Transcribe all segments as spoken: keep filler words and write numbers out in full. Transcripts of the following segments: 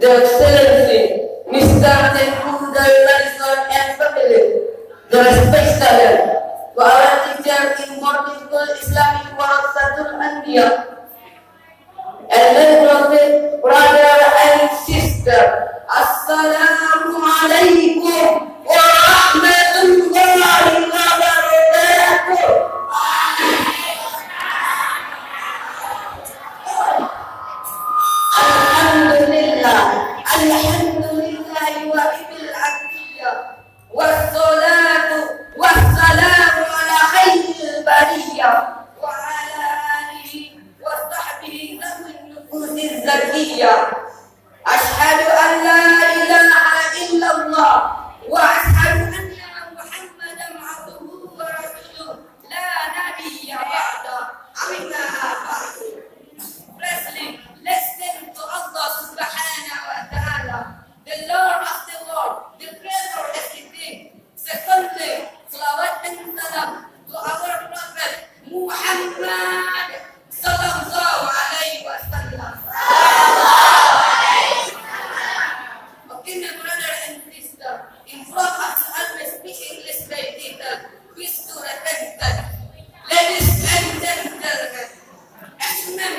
Their Excellency, Mister Tengku Dayuh Radisson and family, the respect student, to our teacher in Multiple Islamic Madrasatul Anbiya, and then brother and sister, Assalamualaikum warahmatullahi wabarakatuh. Alhamdulillah, alhamdulillah wa ibil atiyah, wassalatu wassalamu ala khairil bariyah, wa ala alihi wa sahbihi zawin nufusiz zakiyah. Asyhadu an la ilaha illallah wa asyhadu anna Muhammadan abduhu wa rasuluh, la nabiyya ba'dah. Amma ba'du. Firstly, let's thank to Allah Subhanahu wa Ta'ala, the Lord of the world, the Creator of everything. Secondly, salawat and salam to our Prophet Muhammad sallallahu alaihi wasallam. Okay, my brother and sister, in front of you always speak English very little. Please to repentance. Ladies and gentlemen, as you know,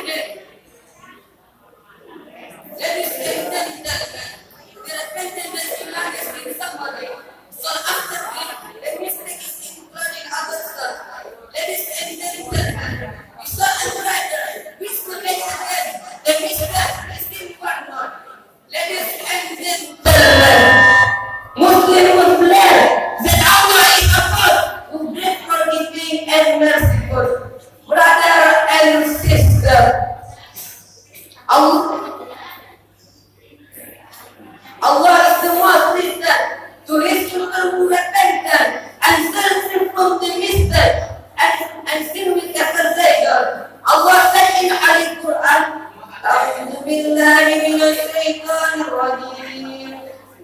ladies and gentlemen, the repentance that you learn is in somebody. So after the, the mistake is including others. Ladies and gentlemen, we saw a brother, we still make again, the mistake is in one more. Ladies and gentlemen, Muslim will learn that Allah is a God who great forgiving and merciful. Brother and sister, Allah, Allah is the most pleased to His children who repent and turn from the mistake and, and sin with a Savior. Allah said in Holy Quran, أعوذ بالله من الشيطان الرجيم.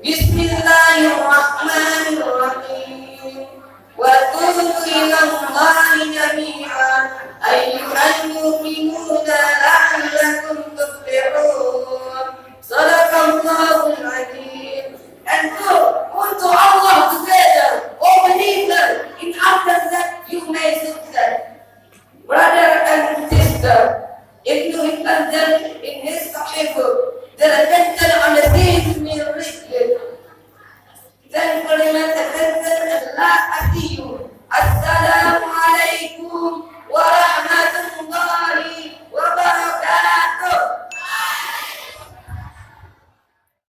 بسم الله الرحمن الرحيم. وتوبوا إلى الله جميعا أيها المؤمنون لعلكم تفلحون. صدق الله العظيم. And go unto Allah together, O believer, in after that you may success. Brother and sister, Ibnu Hibban in his Sahih, the repentance on the sin may read it. Then kalimat repentance adalah asiyu. Assalamu